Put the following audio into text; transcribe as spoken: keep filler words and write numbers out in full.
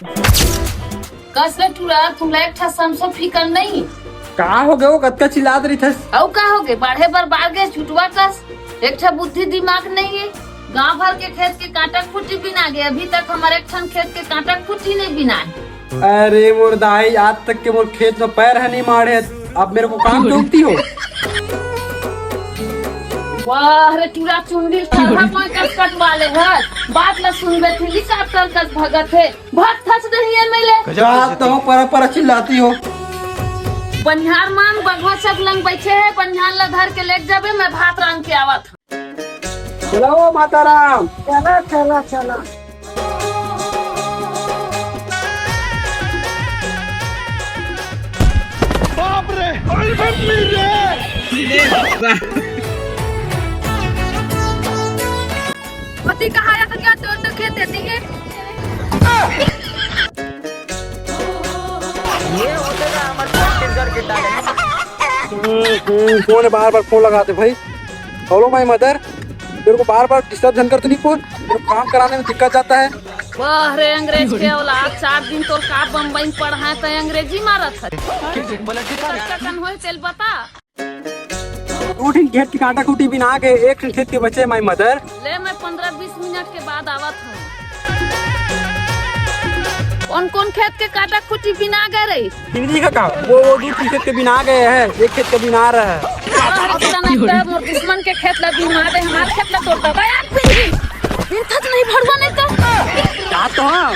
कस रे टुरा, तुमला एक ठा समसो फिकर नहीं? का हो गए वो, कतका चिल्लात रहिथस? अउ का हो गए, बाढ़े बर बाढ़ गए चुटवा कस। एक ठा बुद्धि दिमाग नहीं है। गांव भर के खेत के कांटा खूंटी बिना गए, अभी तक हमारे एक ठन खेत के कांटा खूंटी नहीं बिना है। अरे मोर दाई, आज तक के मोर खेत में पैर है नहीं मारे, अब मेरे को काम टोकती हो? वाह रे टुरा चुंडी, साला कोई कस कटवा ले है। बात ला सुनबे, हेलीकॉप्टर कस भगत है। भात खस नहीं है मिले। गजब बात तो हो, पर पर चिल्लाती हो। बनिहार मान बघवा सब लंग बैठे है, बनिहार ला धर के लेके जाबे, मैं भात रांध के आवत हूँ। चलो माता राम। चला चला चला। बाप रे, अरे बाप रे। पति कहाँ है? क्या तो, तो खेत देती है। ये होते ना हमारे छत्तीसगढ़ के talent। हम्म, हम्म, कौन है बार बार फोन लगाते भाई? हेलो माय मदर, मेरे को बार बार डिस्टर्ब झन कर, तो नहीं फोन, मेरे को काम कराने में दिक्कत जाता है। वाह रे अंग्रेज के औलाद, चार दिन तोर का बम्बई में पढ़ा है तो अंग्रेजी मारत है। कन होए तेल बता। दू ठिन खेत के कांटा खूंटी बिना के एक ठिन खेत के बचे माय मदर। ले मैं पंद्रह बीस मिनट के बाद आवत हूँ। कौन कौन खेत के कांटा खूंटी बिना गए रही? हिंदी का काम, वो वो दू ठिन खेत के बिना गए हैं, एक खेत के बिना रहा है। अरे, तेरा नाम तो मोर दुश्मन के खेत ला बिना दे, हमारे खेत ला तोड़ दे। दया फिर भी। दिन थच नहीं भड़ुआ नहीं तो। क्या तो हाँ?